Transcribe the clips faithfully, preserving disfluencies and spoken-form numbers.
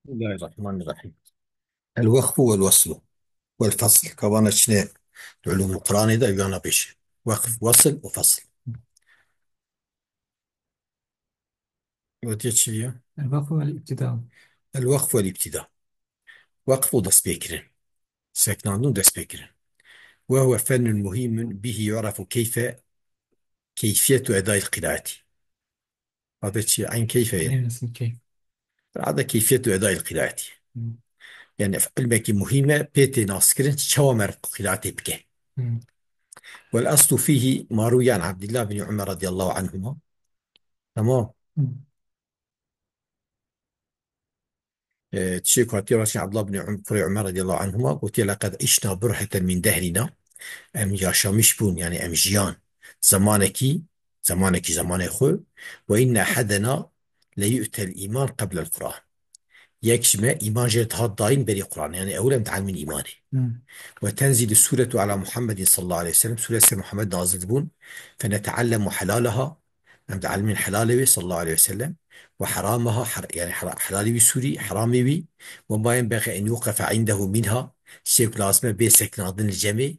بسم الله الرحمن الرحيم. الوقف والوصل والفصل. Ka vana çine di ulûmul Qur'anê de, ew yana pêş. Weqf, wasl û fasl. Gotiye çi ya? الوقف والابتداء. الوقف والابتداء. Weqf û destpêkirin. Seknandin û destpêkirin. وهو فن مهم به يعرف كيف، كيفية أداء القراءة. Hada çi? Eyn keyfe ye. Eyn nasıl keyf? Hada keyfiyet û edayil qiraetî. Hı. Yani ilmekî muhîm e, pê tê naskirin, çawa me qiraetê bike. Hı. والأصل فيه ما روي عن عبد الله بن عمر رضي الله عنهما. Tamam. Hı. E, tiştê ku hatiye raşî Abdullah bin Üm-, kurê Ömer radıyallahu anhuma gotiye, "لقد عشنا برهة من دهرنا." Em yaşamış bûn, yani em jiyan. Zamanekî, zamanekî, zamanê xwe. "وإن أحدنا ليؤتى الإيمان قبل القرآن." Yek ji me îman jê dihat dayîn berî Qur'an. Yani ewil em dielmin îmanê. Hmm. "وتنزل السورة على محمد صلى الله عليه وسلم." Sûre ser Muhammed nazil dibûn. "فنتعلم حلالها." Em dielmin helalê wê sallallahu aleyhi ve sellem. "وحرامها", her-, yani hera-, helalê wî sûrî, heramê wî. "وما ينبغي أن يوقف عنده منها." Tiştê ku lazim e bê sekinandin li cemê.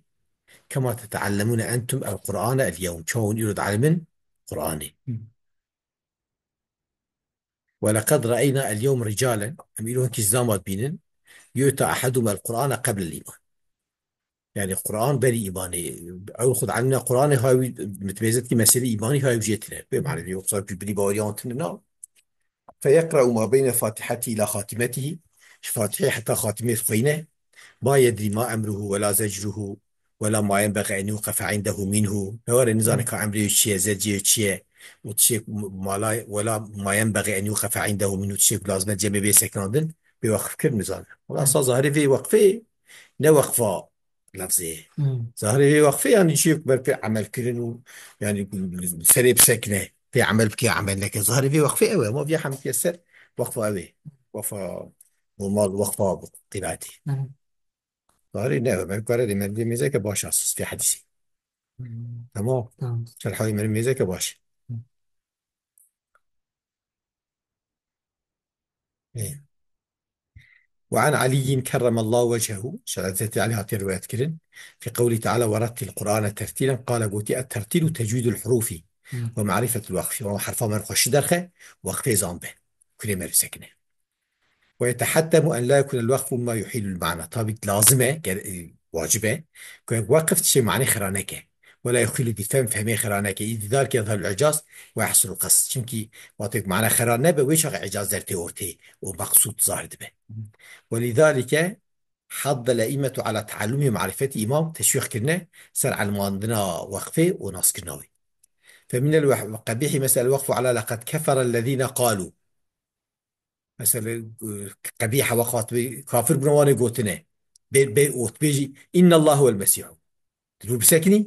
"كما تتعلمون أنتم القرآن اليوم." Çawa hûn îro dielmin Qur'anê. Hmm. "ولقد رأينا اليوم رجالا." Em îro hinkî zama dibînin. "يؤتى أحدهم القرآن قبل الإيمان." Yani Qur'an berî îmanê. Ew xwe dielmîne Qur'anê, hay wî mitmêzetkî meselê îmanî hay wî jê tine. Bê manê vê yoksa ku bilî baweriyan tine na. "فيقرأ ما بين فاتحته إلى خاتمته." Ji Fatihê heta xatimê dixweyne. "ما يدري ما أمره ولا زجره ولا ما ينبغي أن يوقف عنده منه." Ne were nizane ka emrê wî çi ye, zecê wî çi ye. Û tiştê ku mala, "ولا ما ينبغي أن يوقف عنده منه", tiştê ku lazim e cemê bê sekinandin, bê weqf kir nizane. Wala sa zahirê vê weqfê, ne weqfa lefzê. Hmm. Zahirê vê weqfê yani çiyê ku ber pê emel kirin û yani serê bisekine, pê emel bike, emel neke. Zahirê vê weqfê ew e, ma viya hemî ser weqfa ew ê. Weqfa normal, weqfa qîratî. Hmm. Zahirê ne, me kare de merdiye mêzeke baş a, sifê hedîsê. Hmm. Tamam. Tamam. Şerhayê merdiye mêzeke baş. Hmm. Ê. "وعن علي كرم الله وجهه", Hazreti Ali hatiye rivayet kirin, "في قوله تعالى: ورتل القرآن ترتيلا، قال", gotiye, "الترتيل تجويد الحروف، hmm, ومعرفة الوقف." Wan herfa me xweşî derxe, weqfê zan be. Kulê me sekine. "ويتحتم أن لا يكون الوقف مما يحيل المعنى." Tabî lazim e, ger-, e, wacib e, ku weqf tiştê manê xira neke. "ولا يخل بفهم", fehmê xira neke. "إذ بذلك يظهر الإعجاز ويحصل القصد." Çimkî wextê ku mana xira nebe, wê çax îcaz dertê ortê û meqsûd zahir dibe. "ولذلك حض الأئمة على تعلمه ومعرفته." Îmam teşwîq kirine ser elmandina weqfê û naskirina wê. "فمن القبيح مثلا الوقف على لقد كفر الذين قالوا." Mesela, e, qebîh e, weqfa tu bê kafir bûne, wan ê gotine. Bê, bê ot, bêjî, "إن الله هو المسيح." Tu dû bisekinî.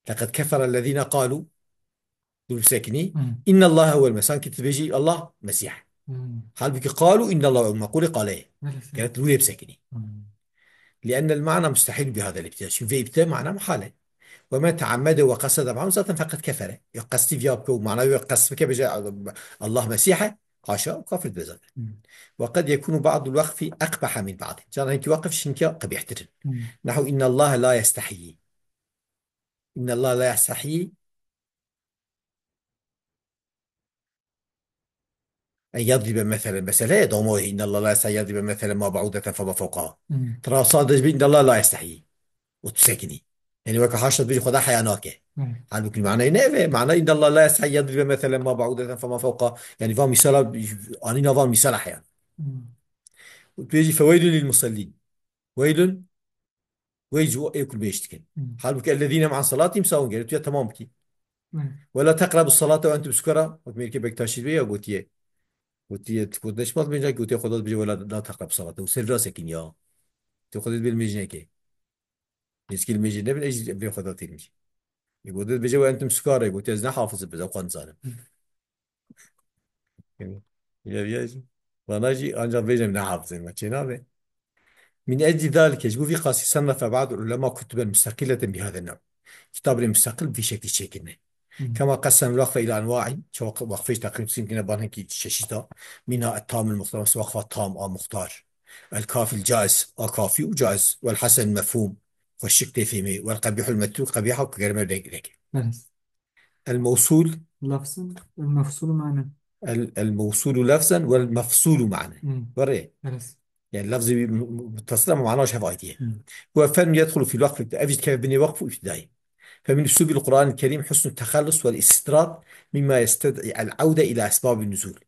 "لقد كفر الذين قالوا." Tu dû bisekinî. Hmm. "إن الله هو المسيح." Sankî tu dibêjî Allah Mesîh. Hmm. Halbûkî "قالوا إن الله هو", meqûlê qale ye. Maalesef. Gerek tu dû lê bisekinî. Hmm. "لأن المعنى مستحيل بهذا الابتداء." Çünkü vê ibtida mana muhal e. "ومن تعمده وقصد معه zaten فقد كفر." Ya qestî viya bike û mana wê qest bike, bêje, "Allah Mesîh e", haşa, û kafir dibe zaten. Hmm. "وقد يكون بعض الوقف أقبح من بعض." Caran hinkî weqf ji hinkiya qebîhtir in. Hmm. "نحو إن الله لا يستحيي." "إن الله لا يستحيي أن يضرب مثلا." Mesela, ya, dawma wê, "إن الله لا يستحيي أن يضرب مثلا ما بعوضة فما فوقها." Hmm. Tira sadece bir "إن الله لا يستحيي." Û tu sekinî. Yani weke haşa bêjî Xweda heya nake. Hmm. Halbûkî manayê ne ev e. Mana "إن الله لا يستحيي أن يضرب مثلا ما بعوضة فما فوقها." Yani van mîsala, anîna van mîsala heya. Hmm. Û tu bêjî "فويل للمصلين." Weylun, wey ji ê kulbêj dikin. Hmm. Halbûkî "الذين هم عن صلاتهم ساهون" gerek tu ya temam bikî. Hmm. "ولا تقربوا الصلاة وأنتم سكارى." Wek mêrkê Bektaşî bê ya gotiye. Gotiye, tu gotiye şima dibêje, gotiye Xweda dibêje "ولا، لا تقربوا الصلاة." Û ser vira sekin ya. Tu Xweda dibê mêj neke. Nêzkî li mêjê nebin, ez jî bê Xweda têr mêjê. Ê gotiye dibêje "وأنتم سكارى", gotiye ez ne hafiz im, ez ew qan zanim. Hmm. Ya, ya, vana jî ancak bêjim ne hafizê me, çê nabe. "من أجل ذلك", ji bo vî qasî, "صنف بعض العلماء كتبا مستقلة بهذا النوع." Kitabên mustaqil bi vî şeklî çêkirine. كما قسم الوقف إلى أنواع، çawa waqfê ji teqîm qisîm kine ban hinkî çeşîta, منها التام المختار, mesela waqfa tam a muxtar, الكافي الجائز a kafî û caiz, والحسن المفهوم, xweşik tê fêmê, والقبيح المتروك, qebîha ku germe reng, reng. Evet. الموصول. لفظا والمفصول معنى. ال-، الموصول لفظا والمفصول معنى. Hmm. Were. Evet. Yani lafzî bi-, bi-, muttasil ama mana şef aitiye. Hmm. وفن يدخل في الوقف, ev jî dikeve binê waqf û îbtidayê. فمن أسلوب القرآن الكريم حسن التخلص والاستطراد مما يستدعي العودة إلى أسباب النزول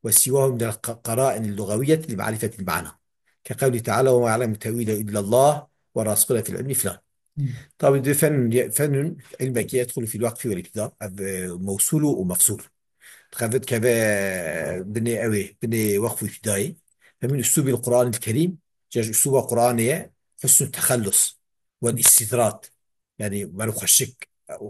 وسواه من القرائن اللغوية لمعرفة المعنى، كقوله تعالى: وما يعلم تأويله إلا الله والراسخون في العلم فلان. Hmm. Tabi de fen, fenun, ilmek yedhulu fil vakfi vel ibtida, ev, e, mewsul û mefsul. Dikeve, dikeve binê ew ê, binê waqf û îbtidayê. Ve min uslubil Qur'anil Kerîm, ji usluba Qur'anê ye, husnul tehellus, vel istidrad. Yani, mer xweşik,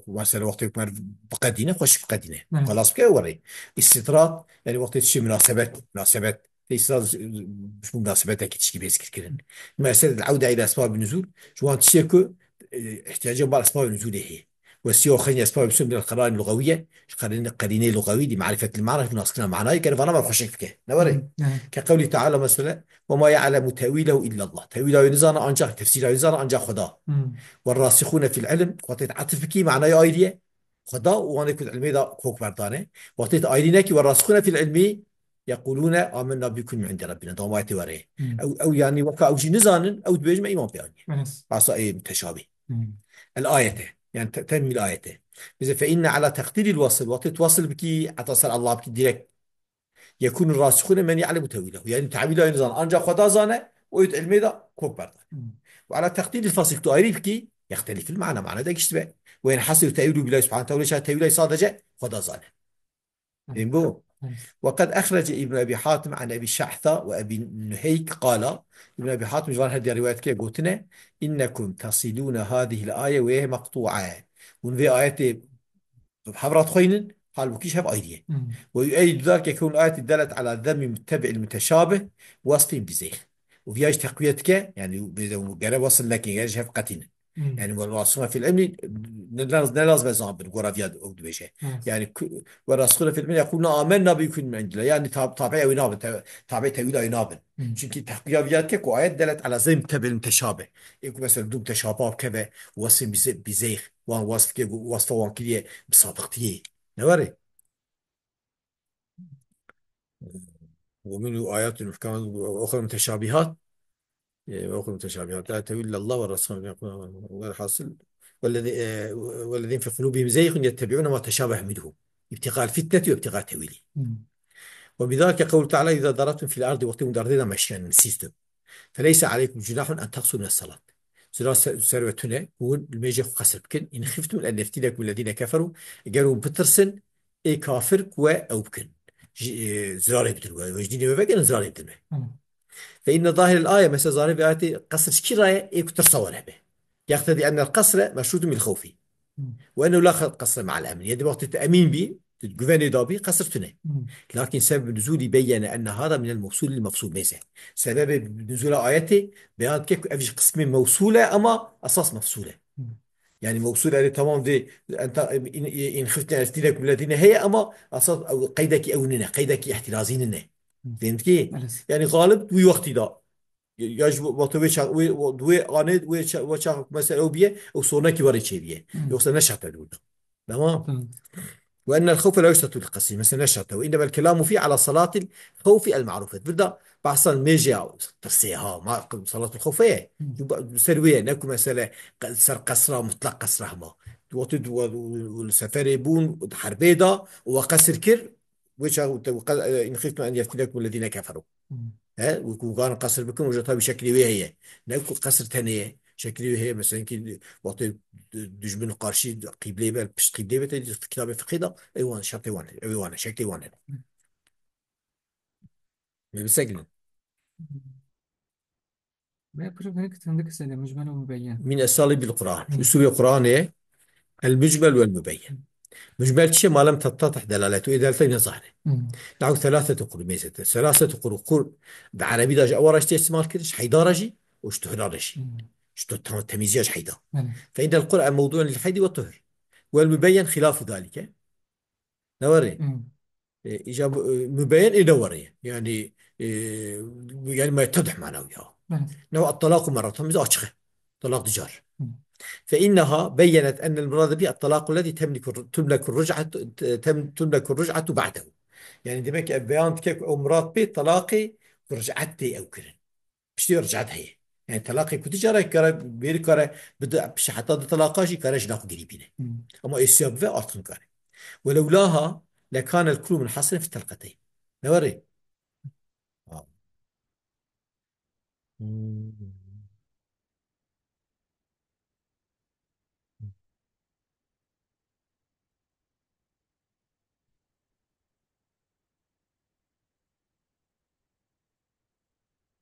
mesela wextê ku mer biqedîne, xweşik biqedîne. Evet. Xelas bike, werê. Istidrad, yani wextê tiştê münasebet, münasebet. Tê îsra ji bo munasebetekî tişkî bê zikirkirin. Mesele el-evde ila esbab nuzul, ji wan tiştê ku, e, ihtiyaca bar esbab nuzulê heye. Ve siya xeyni esbab nuzul min el-qerain lugawiye, ji qerîne, qerînê lugawî, li marifet el-mana, ji bo naskirina manayê, gere vana wan xweşik bike. Ne were? Hmm, evet. Ke qewlî Teala mesela, "Ve ma ya'lemu te'wilehu illallah." Tewîla wê nizana ancak, tefsîra wê nizana ancak Xweda. Hmm. "Ve rasihune fil ilm", wextê atif bikî, manayê ayrî ye. Xweda û wanê ku di ilmê de kok berdane. Wextê tu ayrî nekî, "Ve rasikhune fil ilmi yequlune amennâ bi kullin min indi rabbina." Dawam ayetê were. Hmm. Ew, ew yani weka ew jî nizanin, ew dibêjin me îman pê anî. Evet. Asa ê müteşabih. Hmm. El ayete. Yani te-, temîl ayete. Bize fe inne ala teqdîril wasıl. Wextê tu wasıl bikî, heta ser Allah bikî direkt. Yekûnû rasikhûne men ya'lemu tewîlehu. Yani tewîla wê nizan ancak Xweda zane, û ew di ilmê de kok berdane. Hmm. Ve ala teqdîril fasıl, tu ayrî bikî, yextelifil mana, mana de gişt be. Ve yenhasir tewîlu billahi subhanahu teala, tewîla sadece Xweda zane. Hmm. Fehim bu? Hmm. Ve qed ehrece İbn Ebi Hatim an Ebi Şa'tha ve Ebi Nuheyk qala, İbn Ebi Hatim ji van her diya rivayet ke gotine, innekum tasilûne hadihil aye ve maqtu'a. Hûn vê ayetê hev re dixweynin, halbûkî ji hev ayrî ye. Hmm. Ve yu'eyyidu zalike kewnu ayeti delet ala zemmi muttebi'il muteşabih wasfin bi zeyx. Û viya jî teqwiye dike, yani bêze û gere wasl nekin, gere ji hev qetînin. Hmm. Yani ve rasuna fil ilmi ne laz-, ne lazim e zan bin, gora viya ew dibêje. Evet. Yani ku-, ve rasuna fil ilmi yekuluna amennâ bi kullin min indillah. Yani tab-, tabi'ê ew nabin, te-, tabi'ê tewîla ew nabin. Hmm. Çünkü teqwiya viya dike ku ayet delet ala zemmi muttebi'il muteşabih. Ê ku mesela du muteşabih bikeve, wasfin bi ze-, bi zeyx. Wan wasf ke, wasfa wan kiriye bi sabiqtiyê. Ne were? Ve minhu ayatun muhkematun ve ukhra muteşabihat. E, ve ukhra muteşabihat. La tevil illallah ve rasul. Velhasıl. Vellezî-, e, vellezîne fi kulubihim zeygun yettebi'une ma teşabehe minhu. İbtigal fitneti ve ibtigal tevili. Hmm. Ve bidalike kavlu teala, "İza darabtum fil ardi", wextê hûn di erdê de meşiyan, sîstim. "Feleyse aleykum cunahun en taksuru mine's salat." Zira se-, ser we tune, hûn li mêjê xwe qesir bikin. "In xiftum en yeftînekum lezîne keferû", eger hûn bitirsin, ê kafir ku we ew bikin. Ji, e, zirarê bidin we, we ji dînê we vegerin, zirarê bidin we. Hı. Fe inne zahirel aye, mesela zahirê vê ayetê qesir ji kî re ye, ê ku tirsa we hebe. Yeqtedî ennel qesre meşrûtun bil xewfî. Hı. Ve ennehu la qesre ma'al emn. Yani wextê tu emîn bî, tu di guvenê de bî, qesir tune. Hı. Lakin sebeb nuzulî beyyene enne hada minel mevsulî lil mefsul. Neyse. Sebebê nuzula ayetê beyan dike ku ev ji qismê mevsul e ama esas mefsul e. Hı. Yani mevsul erê tamam vê enta in, in, in xifte estînek miletîne heye ama esas ew qeydekî ew nine, qeydekî ihtirazî nine. Hı. Fehmî? Evet. Yani galib wî wextî da. Ya ji wexta wê ça-, wê, wê, wê anê, wê ça-, wê çax mesela ew biye, ew sonekî warê çêbiye. Hı. Yoksa ne şart e burada. Tamam? Hı. Ve ennel xewfe la yuştetu lil qesî. Mesela ne şart e. Ve innemel kelamu fî ala salatil xewfi el ma'rufet. Burada bahsan mêje ya tirsê ha. Ma salatul xewfe ye. Hı. Ju ba-, ser wê ye. Ne ku mesele qe-, ser qesra, mutlak qesra hema. Wextê du-, du-, du-, seferê bûn, herbê da, û we qesir kir, wê çax, te, qe-, in xiftum en yeftînekum lezîne keferû. Hı. He? Wekî wan qesir bikin, û ji tabi şeklê wê heye. Ne ku qesir tenê ye. Şeklê wê heye, mesela ki wextê du-, dijmin qarşî qîbleyê be, pişt qîbleyê be, te kitabê fiqhê de, ew wan, şertê wan, ew wan, şeklê wan hene. Hı. Lê bisekinin. Me pir hinek tindik sede, mucmel û mubeyyen. Min esalibil Qur'an. Hı. Usulê Qur'anê, el mucmel vel mubeyyen. Mucmel çi? Ma lem tettatih delaletu. Ê delaletu ne zahir e. Hı. Nahu thelathetu quru mêzete. Thelathetu quru, qur, bi erebî de ji ewa re jî tê îstimal kirin, ji heyda re jî, û ji tuhra re jî. Hı. Ji tu-, tam-, temîziya ji heyda. Belê. Fe indel Qur'an mewdu'un lil heydi ve tuhur. والمبين خلاف ذلك. Ne were? Hmm. E, îca mu-, e, mübeyyen ê ne were. Yani, e, yani ma yettedih mana wî ya. Evet. Ne wa at-talaku merratan, bize açık. Talak dicar. Hmm. فإنها بينت أن المراد به الطلاق الذي تملك الر-، تملك الرجعة، tem-، تملك الرجعة بعده. Yani demek ki ev beyan dike ku ew murad pê talaqê ku ric'et tê ew kirin. Piştî ric'et heye. Yani talaqê ku dicara kare, bêrî kare, bi di, piştî heta di talaqa jî kare jina xwe girî bîne. Hmm. Ama êsiya bive artık kare. ولولاها لكان الكل منحصرا في الطلقتين. Ne were? Ha. Hmm.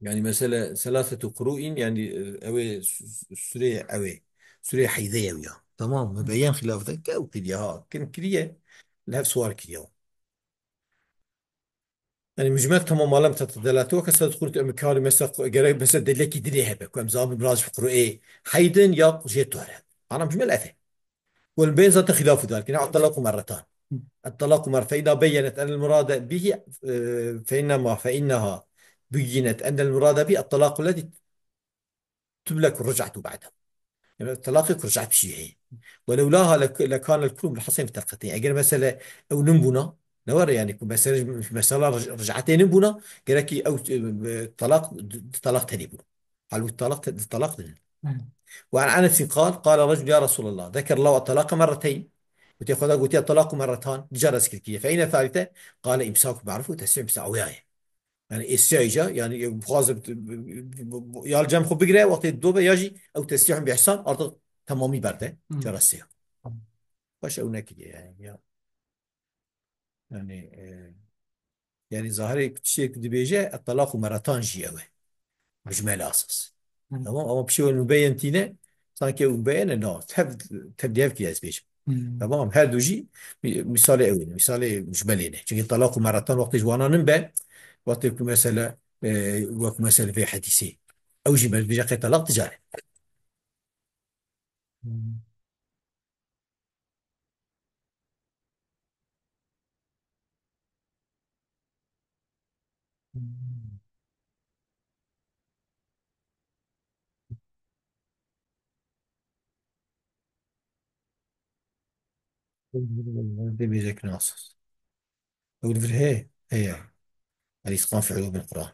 Yani mesela selasetu kuru'in, yani, e, ew ê su-, su-, sure ew ê. Sure heyde ew ya. Tamam mı? Hı. Beyan xilaf de ke ew kiriye ha. Kim kiriye? Lev sual kiriye. Yani mücmel tamam alem tatı delatu ve kasa kuru'tu emkari mesela gerek mesela deleki dili hebe. Ku em zaten biraz kuru'ê heydin ya jê tuhre. Ana mücmel efe. والبين zaten خلاف ذلك. Yani الطلاق مرتان. الطلاق مرة، فإذا بينت أن المراد به، e, فإنما، فإنها بينت أن المراد به الطلاق الذي تملك الرجعة بعده. Yani talaqê ku ric'et piştî heye. ولولاها لك-، لكان الكل منحصرا في طلقتين. Eger mesele ew nimbûna, ne were yani ku mesele, mesela ric-, ric'etê nimbûna, gerekî ew, e, talaq, talaq tenê bûna. Halbuki talaq te-, talaq din. Hı. وعن أنس قال، قال رجل: يا رسول الله، ذكر الله الطلاق مرتين. Gotê Xweda gotiye talaqu merretan, dicar ez kirkiye. فأين الثالثة؟ قال إمساك بمعروف وتسريح بإحسان. Ew ya ye. Yani êsiya îca, yani, e, bixwaze bi, bi, bi, bi, ya li cem xwe bigire, wextê didobe, ya jî ew tesrîhun bi ihsan artık temamî berde. Hmm. Cara sê. Baş ew nekiriye yani, ya. Yani, e, yani zahirê tiştê ku dibêje, et-talaqu merretan jî ew e. Mujmel asas. Hmm. Tamam, ama piştî wê mubeyen tîne, sanki ew mubeyen e, na, tev, tev diyev ki ez bêjim. Hmm. Tamam, her du jî mi-, misalê ew ne, misalê mujmelê ne. Çünkü talaqu merretan wextê ji wana nin be, wextê ku mesele, e, wek mesele vê hedîsê. Ew jî me dibêje qey talaq dicar e. Hmm. Demeyecek nasıl? Ew li vir heye? Heye. El-itqan fi ulûmil Qur'an.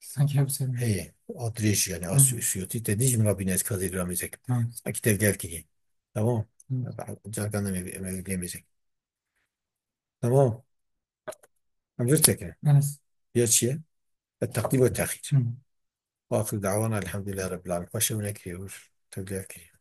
Sanki hepsi. Heye. A dirêj yani, a Hmm. su-, suyutî te dî ji min re bîne ez kadê vira mêze kim. Hmm. Sanki tevgel kiriye. Tamam. Hmm. Carkan em ê, em ê vê mêze kim. Tamam. Em vir çekine. Evet. Ya çi ye? Et-teqdîm ve tehîr. Hmm. Wa axiru da'wana elhamdülillahi rabbil alemin. Xweş ew nekiriye, wir tevgel kiriye.